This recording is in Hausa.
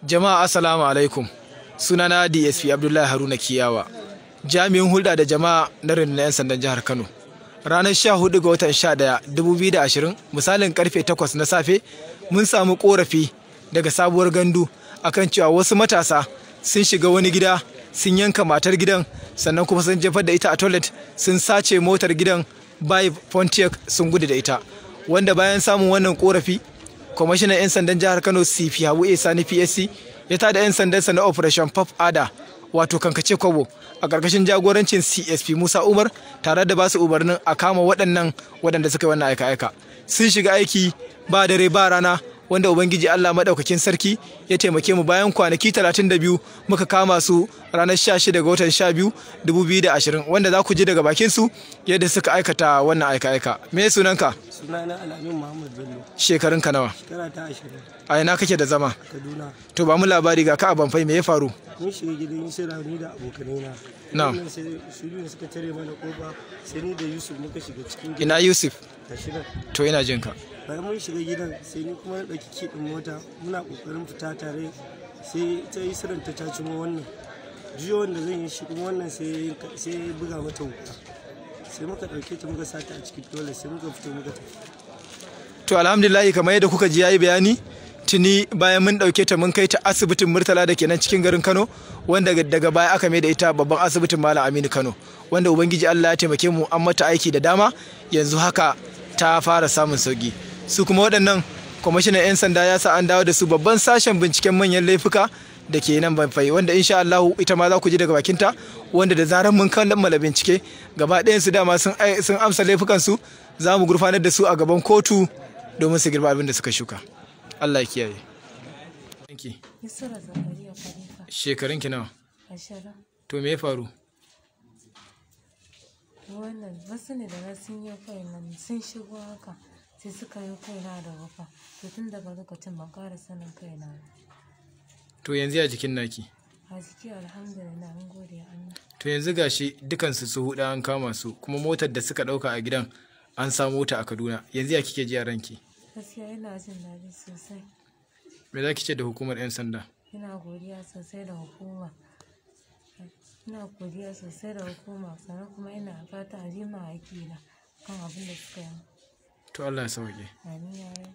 Jama'a, assalamu alaikum. Sunana DSP Abdullahi Haruna Kiyawa, jami'in hulɗa da jama'a na rundunar 'yan sandan jihar Kano. Ranar 14 ga watan 11, 2020, misalin karfe 8 na safe, mun samu korafi daga Sabuwar Gandu akan cewa wasu matasa sun shiga wani gida, sun yanka matar gidan, sannan kuma sun jefar da ita a toilet, sun sace motar gidan by Pontiac, sun gudu da ita. Wanda bayan samun wannan korafi, kwamishinan 'yan sandan jihar Kano, CP Habu A Sani PSC, ya tada 'yan sandansa na Operation Puff Adder, wato kankace kwabo, a ƙarƙashin jagorancin CSP Musa Umar, tare da basu umarnin a kama waɗannan waɗanda suka yi wannan aika-aika. Sun shiga aiki ba dare ba rana, wanda Ubangiji Allah maɗaukakin sarki ya taimake mu, bayan kwanaki 32 muka kama su ranar 16 ga watan 12, 2020, wanda za ku ji daga bakin su yadda suka aikata wannan aika-aika. Me sunanka? Sunana Al'amin Muhammad Bello. Shekarunka nawa? Shekara ta 20. A ina kake da zama? Kaduna. To, ba mu labari, ga ka a Banfai, me ya faru? Mun shiga gidan Yusra ni da abokanai na. Na'am. Wannan sai su biyu suka tare mana kofa, sai ni da Yusuf muka shiga cikin gidan. Ina Yusuf? Gashi nan. To, ina jin ka. Bayan mun shiga gidan, sai ni kuma na ɗauki key ɗin mota, muna ƙoƙarin fita tare, sai ita Yusran ta cacimo wannan. Juyo wanda zan yi shi kuma wannan sai ya buga mata wuka. Sai muka ɗauke ta muka sa ta a cikin toilet, sai muka fito muka tafi. To, alhamdulillah, kamar yadda kuka ji yayi bayani, tuni bayan mun dauke ta mun kai ta asibitin Murtala da ke nan cikin garin Kano, wanda daga baya aka mai da ita babban asibitin Malam Aminu Kano, wanda Ubangiji Allah ya taimake mu an mata aiki da dama, yanzu haka ta fara samun sauki. Su kuma waɗannan, kwamishinan 'yan sanda ya sa an dawo da su babban sashen binciken manyan laifuka da ke nan Banfai, wanda insha Allah ita ma za ku ji daga bakinta, wanda da zarar mun kammala bincike gaba ɗayan su, dama sun amsa laifukan su, za mu gurfanar da su a gaban kotu domin su girba abin da suka shuka. Allah ya kiyaye. Yusra Zakariya Khalifa. Shekarun ki nawa? 20. To, me ya faru? Wannan wasu ne da na sun yi kai nan, sun shigo haka, sai suka yi kaina da wuka. To, tun daga lokacin ban ƙara sanin kaina ba. To, yanzu ya jikin naki? A jiki alhamdulillah, an gode Allah. To, yanzu gashi dukansu su huɗu an kama su, kuma motar da suka ɗauka a gidan an samu ta a Kaduna. Yanzu ya kike ji a ranki? Gaskiya ina jin daɗi sosai. Me za ki ce da hukumar 'yan sanda? Ina godiya sosai da hukuma. Ina godiya sosai da hukuma, sannan kuma ina fata a ji min haƙƙina kan abin da suka yi. To, Allah ya sauke. Amin ya.